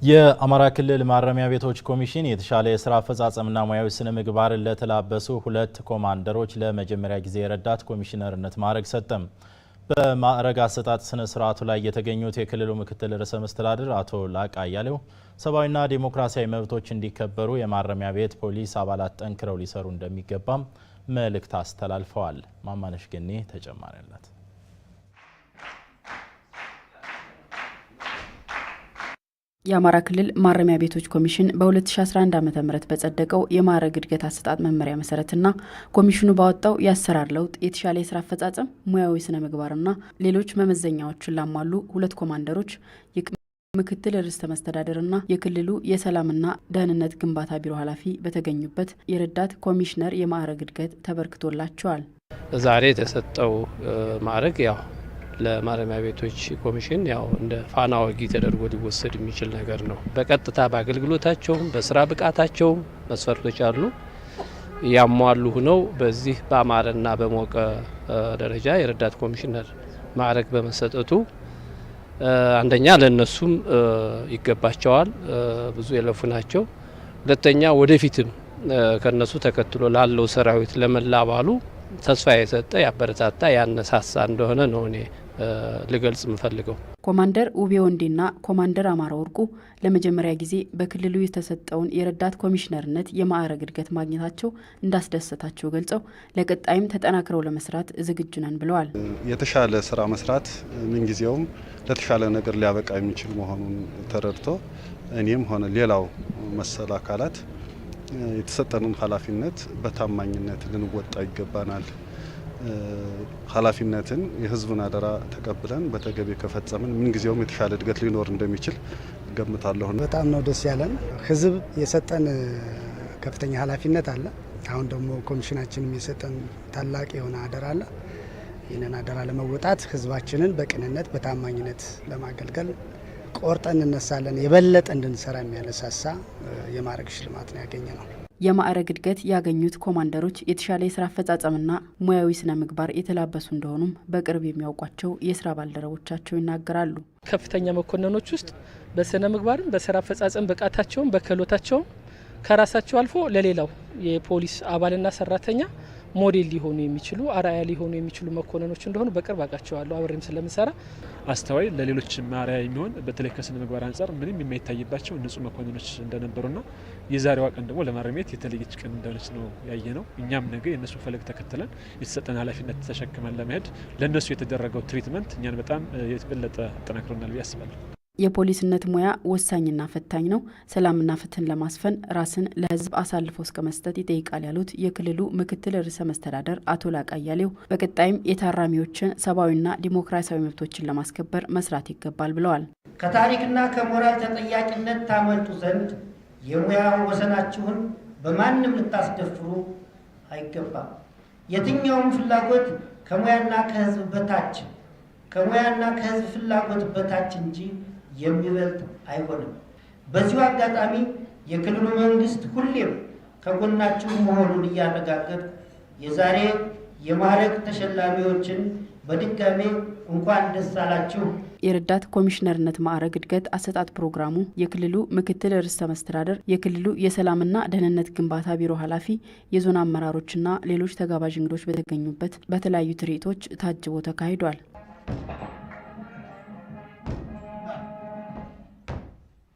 የአማራ ክልል ማረሚያ ቤቶች ኮሚሽን የተሻለ የስራ አፈጻጸምና ሙያዊ ስነ ምግባር ለተላበሱ ሁለት ኮማንደሮች ለመጀመሪያ ጊዜ የረዳት ኮሚሽነርነት ማዕረግ ሰጠም። በማዕረግ አሰጣጥ ስነ ስርዓቱ ላይ የተገኙት የክልሉ ምክትል ርዕሰ መስተዳድር አቶ ላቃ አያሌው ሰብአዊና ዴሞክራሲያዊ መብቶች እንዲከበሩ የማረሚያ ቤት ፖሊስ አባላት ጠንክረው ሊሰሩ እንደሚገባም መልእክት አስተላልፈዋል። ማማነሽ ገኔ ተጨማሪ አላት። የአማራ ክልል ማረሚያ ቤቶች ኮሚሽን በ2011 ዓ ም በጸደቀው የማዕረግ እድገት አሰጣጥ መመሪያ መሰረትና ኮሚሽኑ ባወጣው የአሰራር ለውጥ የተሻለ የስራ አፈጻጸም፣ ሙያዊ ስነ ምግባርና ሌሎች መመዘኛዎችን ላሟሉ ሁለት ኮማንደሮች ምክትል ርዕሰ መስተዳድርና የክልሉ የሰላምና ደህንነት ግንባታ ቢሮ ኃላፊ በተገኙበት የረዳት ኮሚሽነር የማዕረግ እድገት ተበርክቶላቸዋል። ዛሬ የተሰጠው ማዕረግ ያው ለማረሚያ ቤቶች ኮሚሽን ያው እንደ ፋና ወጊ ተደርጎ ሊወሰድ የሚችል ነገር ነው። በቀጥታ በአገልግሎታቸውም በስራ ብቃታቸውም መስፈርቶች አሉ ያሟሉ ሁነው በዚህ በአማረና በሞቀ ደረጃ የረዳት ኮሚሽነር ማዕረግ በመሰጠቱ አንደኛ ለእነሱም ይገባቸዋል፣ ብዙ የለፉ ናቸው። ሁለተኛ ወደፊትም ከነሱ ተከትሎ ላለው ሰራዊት ለመላ አባሉ ተስፋ የሰጠ ያበረታታ ያነሳሳ እንደሆነ ነው እኔ ልገልጽ የምፈልገው። ኮማንደር ውቤ ወንዴና ኮማንደር አማራ ወርቁ ለመጀመሪያ ጊዜ በክልሉ የተሰጠውን የረዳት ኮሚሽነርነት የማዕረግ እድገት ማግኘታቸው እንዳስደሰታቸው ገልጸው ለቀጣይም ተጠናክረው ለመስራት ዝግጁ ነን ብለዋል። የተሻለ ስራ መስራት ምንጊዜውም ለተሻለ ነገር ሊያበቃ የሚችል መሆኑን ተረድቶ እኔም ሆነ ሌላው መሰል አካላት የተሰጠንን ኃላፊነት በታማኝነት ልንወጣ ይገባናል። ኃላፊነትን የሕዝብን አደራ ተቀብለን በተገቢ ከፈጸምን ምንጊዜውም የተሻለ እድገት ሊኖር እንደሚችል ገምታለሁ። በጣም ነው ደስ ያለን። ሕዝብ የሰጠን ከፍተኛ ኃላፊነት አለ። አሁን ደግሞ ኮሚሽናችንም የሰጠን ታላቅ የሆነ አደራ አለ። ይህንን አደራ ለመወጣት ሕዝባችንን በቅንነት በታማኝነት ለማገልገል ቆርጠን እንነሳለን። የበለጠ እንድንሰራ የሚያነሳሳ የማዕረግ ሽልማት ነው ያገኘ ነው። የማዕረግ እድገት ያገኙት ኮማንደሮች የተሻለ የስራ አፈጻጸምና ሙያዊ ስነ ምግባር የተላበሱ እንደሆኑም በቅርብ የሚያውቋቸው የስራ ባልደረቦቻቸው ይናገራሉ። ከፍተኛ መኮንኖች ውስጥ በስነ ምግባርም በስራ አፈጻጸም ብቃታቸውም በክህሎታቸውም ከራሳቸው አልፎ ለሌላው የፖሊስ አባልና ሰራተኛ ሞዴል ሊሆኑ የሚችሉ፣ አርአያ ሊሆኑ የሚችሉ መኮንኖች እንደሆኑ በቅርብ አውቃቸዋለሁ። አብሬም ስለምሰራ። አስተዋይ፣ ለሌሎች አርአያ የሚሆን፣ በተለይ ከስነ ምግባር አንጻር ምንም የማይታይባቸው ንጹህ መኮንኖች እንደነበሩና የዛሬዋ ቀን ደግሞ ለማረሚያ ቤት የተለየች ቀን እንደሆነች ነው ያየነው። እኛም ነገ የእነሱን ፈለግ ተከትለን የተሰጠን ኃላፊነት ተሸክመን ለመሄድ ለእነሱ የተደረገው treatment እኛን በጣም የበለጠ አጠናክሮናል ብዬ አስባለሁ። የፖሊስነት ሙያ ወሳኝና ፈታኝ ነው። ሰላምና ፍትህን ለማስፈን ራስን ለሕዝብ አሳልፎ እስከ መስጠት ይጠይቃል ያሉት የክልሉ ምክትል ርዕሰ መስተዳደር አቶ ላቃ አያሌው በቀጣይም የታራሚዎችን ሰብአዊና ዲሞክራሲያዊ መብቶችን ለማስከበር መስራት ይገባል ብለዋል። ከታሪክና ከሞራል ተጠያቂነት ታመልጡ ዘንድ የሙያ ወሰናችሁን በማንም ልታስደፍሩ አይገባም። የትኛውም ፍላጎት ከሙያና ከሕዝብ በታች ከሙያና ከሕዝብ ፍላጎት በታች እንጂ የሚበልጥ አይሆንም። በዚሁ አጋጣሚ የክልሉ መንግስት ሁሌም ከጎናችሁ መሆኑን እያረጋገጥኩ የዛሬ የማዕረግ ተሸላሚዎችን በድጋሜ እንኳን ደስ አላችሁ። የረዳት ኮሚሽነርነት ማዕረግ እድገት አሰጣጥ ፕሮግራሙ የክልሉ ምክትል ርዕሰ መስተዳደር፣ የክልሉ የሰላምና ደህንነት ግንባታ ቢሮ ኃላፊ፣ የዞን አመራሮችና ሌሎች ተጋባዥ እንግዶች በተገኙበት በተለያዩ ትርኢቶች ታጅቦ ተካሂዷል።